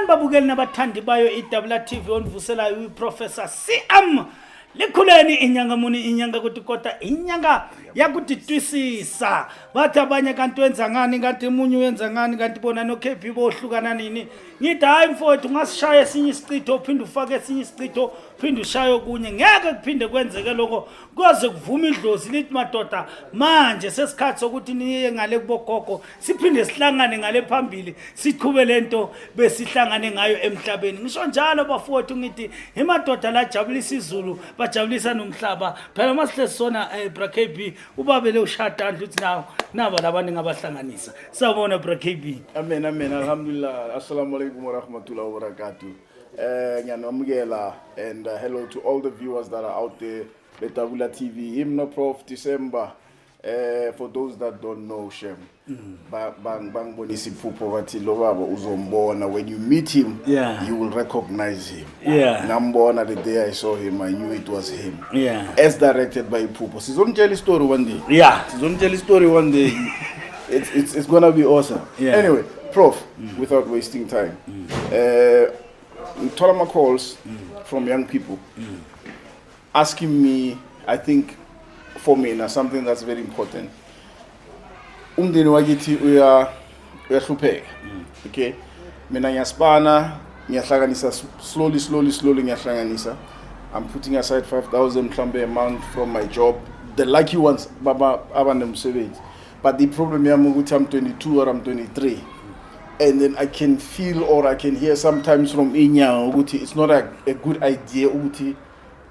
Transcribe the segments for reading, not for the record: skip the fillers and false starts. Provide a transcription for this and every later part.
Sanibonani babukeli nabathandi bayo iDabula TV onivuselayo uProfessor CM. Likhuleni inyanga muni inyanga kuti kota inyanga yakutitwisisa. Bathi abanye kanti wenza ngani kanti munye uyenza ngani kanti bona no KB bohlukana nini. Ngithi hayi mfowethu ungasishaya esinye isichitho uphinde ufake esinye isichitho uphinde ushaye okunye ngeke kuphinde kwenzeke lokho kuyoze kuvume idlozi lithi madoda manje sesikhathi sokuthi niye ngale kubogogo siphinde sihlangane ngale phambili siqhube lento besihlangane ngayo emhlabeni ngisho njalo bafowethu ngithi imadoda lajabulisa izulu bajabulisa nomhlaba phela uma sihle sona bra KB ubabele ushadandla uthi nawo naba labantu ngabahlanganisa sawubona bra KB. Amen, amen, alhamdulillah. Assalamu alaikum wa rahmatullahi wa barakatuh. Ngiyanamukela and hello to all the viewers that are out there. Betabula TV, Hymno Prof December. For those that don't know Shem, bangibonisa iphupho bathi lo baba uzombona. When you meet him, you will recognize him. Ngambona the day I saw him, I knew it was him. As directed by iphupho. Sizonitshela istory one day. Sizonitshela istory one day. It's gonna be awesome. Anyway, Prof, without wasting time, ngithola ama calls from young people asking me, I think for me now something that's very important. Umndeni wakithi uyahlupheka. Okay? Mina ngiyaspana, ngiyahlanganisa slowly, slowly, slowly ngiyahlanganisa. I'm putting aside 5,000 mhlambe a month from my job. The lucky ones baba abanomsebenzi. But the problem yami ukuthi I'm 22 or I'm 23. And then I can feel or I can hear sometimes from inyanga ukuthi it's not a good idea ukuthi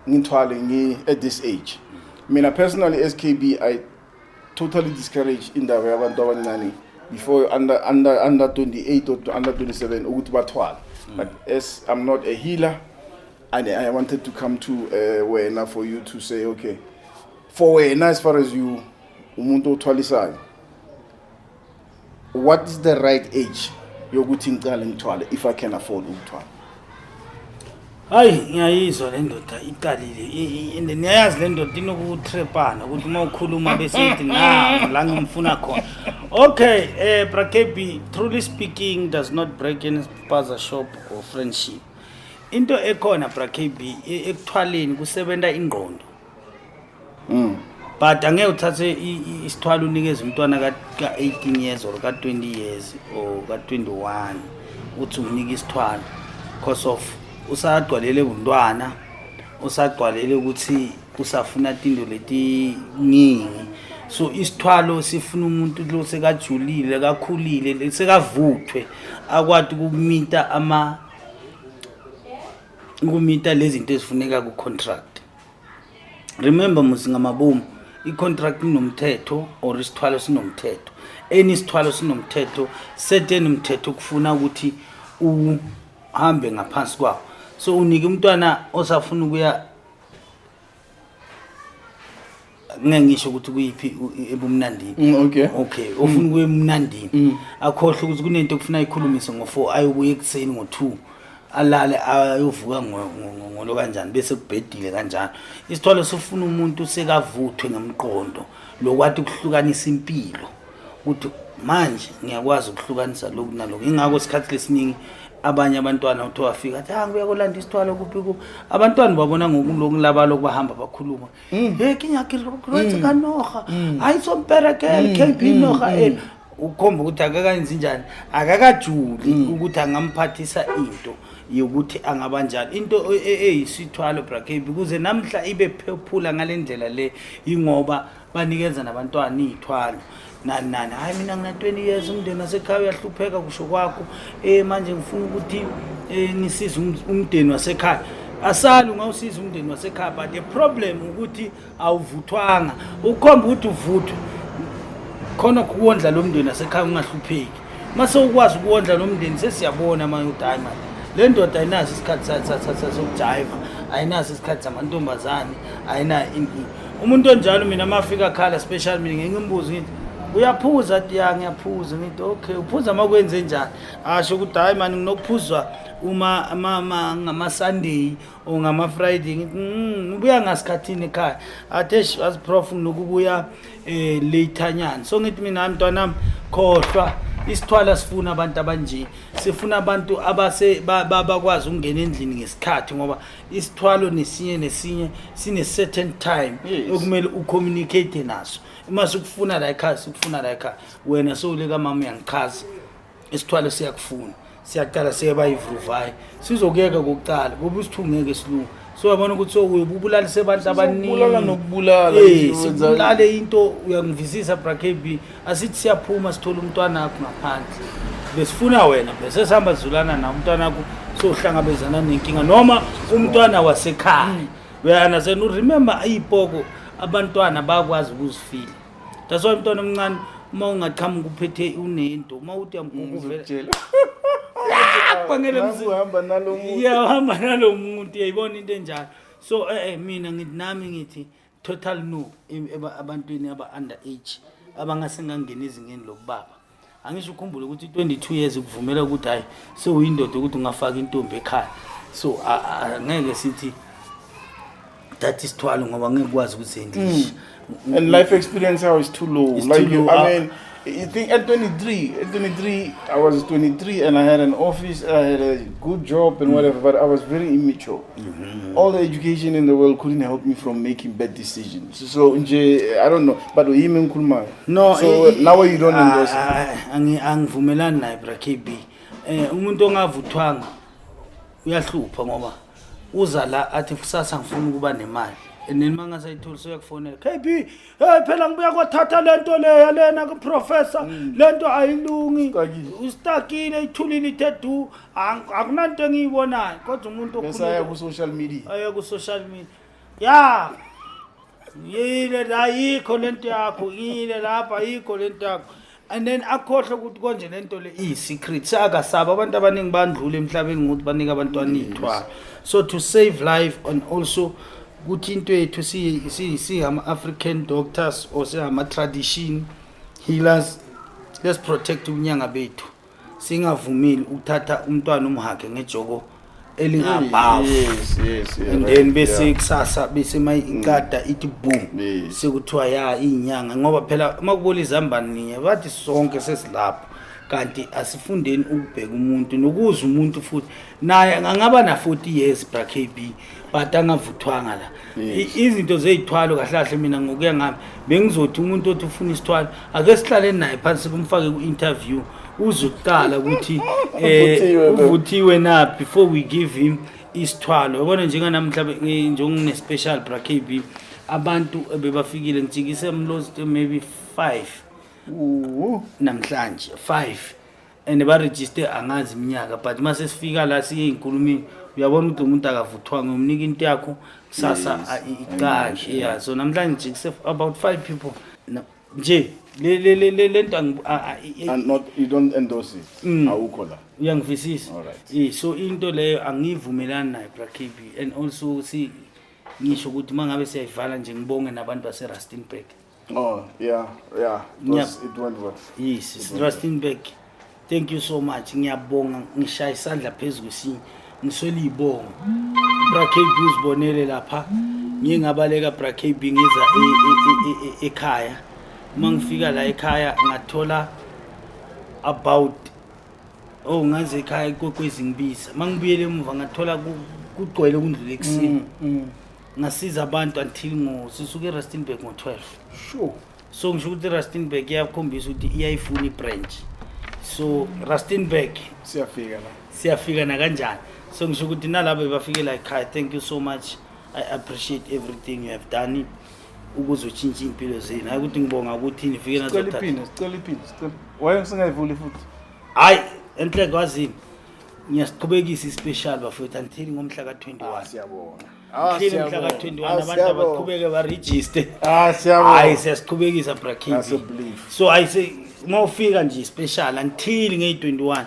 ngithwale ngi at this age. Mina personally as KB, I totally discourage indaba yabantu abancane before under 28 or under 27 ukuthi bathwale. But as I'm not a healer, and I wanted to come to wena for you to say, okay, for wena as far as you umuntu othwalisayo, what is the right age yokuthi ngiqale ngithwale if I can afford ukuthwala? Hayi, ngiyayizwa le ndoda iqalile and niyayazi le ndoda inokutrepana ukuthi uma ukhuluma bese ithi na la ngimfuna khona. Okay, bra KB, truly speaking does not break any spaza shop or friendship. Into ekhona bra KB, ekuthwaleni kusebenza ingqondo. But angeke uthathe isithwalo unikeze umntwana ka 18 years or ka 20 years or ka 21 uthi umnika isithwalo because of usagcwalele buntwana, usagcwalele ukuthi usafuna tinto letiningi. So isithwalo sifuna umuntu lo sekajulile, kakhulile, sekavuthwe, akwati ukumita ama ukumita lezi zinto ezifuneka ku contract. Remember musi ngamabomu i-contract inomthetho or isithwalo sinomthetho. Any isithwalo sinomthetho, certain umthetho kufuna ukuthi uhambe ngaphansi kwawo. So unike umntwana osafuna ukuya, ngeke ngisho ukuthi kuyiphi ebumnandini. Okay, ofuna ukuya emnandini akhohlwe ukuthi kunento okufuna ayikhulumise ngo-4, ayobuya ekuseni ngo-2, alale, ayovuka ngolo kanjani bese kubhedile kanjalo. Isithwalo sifuna umuntu sekavuthwe ngemqondo lokwathi ukuhlukanisa impilo ukuthi manje ngiyakwazi ukuhlukanisa lokhu nalokhu. Ingakho isikhathi lesiningi abanye abantwana uthi wafika athi, ah, ngibuya kolanda isithwalo kuphi kuphi, abantwana babona ngokulokhu labalo bahamba bakhuluma, hey, ke nyaka ka noga hayi somperekele KB noga ena ukhomba ukuthi akakayenzi njani, akakajuli ukuthi angamphathisa into yokuthi angabanjani into eyisithwalo bra KB ukuze namhla ibe phephula ngale ndlela le, ingoba banikeza nabantwana iy'thwalo nani nani. Hayi, mina ngina 20 years, umndeni wasekhaya uyahlupheka, kusho kwakho, manje ngifuna ukuthi ngisize umndeni wasekhaya. Asali ungawusiza umndeni wasekhaya, but the problem ukuthi awuvuthwanga. Ukhomba ukuthi uvuthwe khona kuwondla lo mndeni wasekhaya ungahlupheki. Mase ukwazi ukuwondla lo mndeni, sesiyabona manje ukuthi hayi manje le ndoda ayinaso isikhathi sokujayiva, ayinaso isikhathi samantombazane, ayina umuntu onjalo. Mina uma afika khala special, mina ngeke ngimbuze, ngithi uyaphuza? Athi ya, ngiyaphuza. Ngithi okay, uphuza uma kwenze njani? Asho ukuthi hayi mani, nginokuphuzwa uma ngama-Sunday or ngama-Friday. Ngithi ubuya ngasikhathini ekhaya? Athi eish, wazi prof, nginokubuya laternyana. So ngithi mina, hayi mntwanami, khohlwa Isithwala sifuna abantu abanje, sifuna abantu abase bakwazi ukungena endlini ngesikhathi, ngoba isithwalo nesinye nesinye sine certain time okumele ucommunicate naso. Uma sikufuna la ekhaya, sikufuna la ekhaya. Wena sowule kamama, uyangichaza, isithwalo siyakufuna, siyaqala siyeba yivuvayi, sizokuyeka kokuqala ngoba isithungeke silungu. So uyabona ukuthi sokubulalise abantu abaningi. Sizokubulala nokubulala. Sikubulale into, uyangivisisa, bra KB? Asithi siyaphuma, sithola umntwana wakho ngaphandle, besifuna wena, bese sihamba sizulana nawe, umntwana wakho sohlangabezana nenkinga noma umntwana wasekhaya, uya-understand? Remember, iy'poko abantwana bayakwazi ukuzifila. That's why umntwana omncane, uma ungaqhamuka uphethe unento, uma uthi uyamguga uvela Ngizokutshela. Kubangela Nangu uhamba nalo muntu. Yeah, uhamba nalo muntu, uyayibona into enjalo. So mina ngithi, nami ngithi total no abantwini aba under age abangasengangeni ezingeni lokubaba. Angisho, ukhumbule ukuthi 22 years ukuvumela ukuthi hayi, sewuyindoda ukuthi ungafaka intombi ekhaya. So angeke sithi thatha isithwalo ngoba ngeke ukwazi ukuzi-handlisha. And life experience how is too low. It's Like too you, low. I mean, you think at 23, at 23, I was 23 and I had an office, I had a good job and whatever, but I was very immature. All the education in the world couldn't help me from making bad decisions. So, nje, I don't know, but yimi ngikhulumayo. No. So now you don't endorse it. Angivumelani naye, bra KB. Umuntu ongavuthwanga uyahlupha, ngoba uza la athi, "Kusasa ngifuna ukuba nemali," and then mangasayitholi soyakufonela, "KB, hey, phela ngibuya kwathatha lento leya lena ku-professor, lento ayilungi." Ustakile. Ustakile, ithulile, ithe du, akunanto engiyibonayo, kodwa umuntu Bese aya okhulile ku-social media. Aya ku-social media, ya yile la, ayikho lento yakho, yile lapha, ayikho lento yakho, and then akhohlwe ukuthi konje lento le iyi-secret. Seakasaba abantu abaningi bandlule emhlabeni ngokuthi banike abantwana iy'thwalo. So to save life and also ukuthi into yethu siyama-African doctors or siyama-tradition healers, let's protect ubunyanga bethu, singavumeli ukuthatha umntwana umhage ngejoko elingabhavu. And then bese kusasa bese mayicada ithi boom, sekuthiwa ya inyanga, ngoba phela uma kubola izambane ninye bathi sonke sesilapho. Kanti asifundeni ukubheka umuntu nokuza umuntu futhi naye angaba na 40 years, bra KB, but angavuthwanga la. Izinto zey'thwalo kahle kahle, mina ngokuya ngami bengizothi umuntu othi ufuna isithwalo, ake sihlale naye phansi, kumfake ku-interview, uzokuqala ukuthi Uvuthiwe, bro. uvuthiwe na before we give him isithwalo. Yabona, njenganamhla njengone-special, bra KB, abantu bebafikile, ngijikise mlozi maybe five namhlanje, five, and barejiste angazi iminyaka, but uma sesifika la siye ey'nkulumeni, uyabona ukuthi lo muntu akavuthwanga, umnika into yakho kusasa icake. Yeah, so namhlanje ngijikise about five people. Nje le nto And not, you don't endorse it. Awukho la. Uyangivisisa? Alright. So into leyo angivumelani nayo, bra KB. And also si ngisho ukuthi uma ngabe siyayivala nje, ngibonge nabantu base-Rustenburg. Oh, yeah. It went well. Yes, Rustenburg, thank you so much. Ngiyabonga, ngishaya isandla phezu kwesinye, ngiswele iy'bongo. Bra KB, uzibonele lapha, ngiye ngabaleka, bra KB, ngiza ekhaya. Uma ngifika la ekhaya ngathola about, oh, ngaze ekhaya ikwekwezi ngibiza. Uma ngibuyele emuva ngathola kugcwele kundlula ekuseni. Ngasiza abantu until ngo sisuke eRustenburg ngo-12. So ngisho ukuthi iRustenburg iyakhombisa ukuthi iyayifuna i-branch. So Rustenburg, Siyafika la. Siyafika nakanjani. So ngisho ukuthi nalabo bafike la ekhaya, thank you so much. I appreciate everything you have done ukuze utshintshe iy'mpilo zenu. Hayi ukuthi ngibonga ukuthi nifike Sicela nazothatha. iphini, sicela iphini, sicela. Why singayivuli futhi? Hayi, enhle kwazini, ngiyasiqhubekisa i-special, bafowethu, until ngomhla ka-21. Ah, siyabonga. Until mhla ka-21, abantu abaqhubeke barejiste. Ah, siyabonga. Hayi, siyasiqhubekisa, bra KB. That's a belief. So ayise uma ufika nje special until ngeyi-21.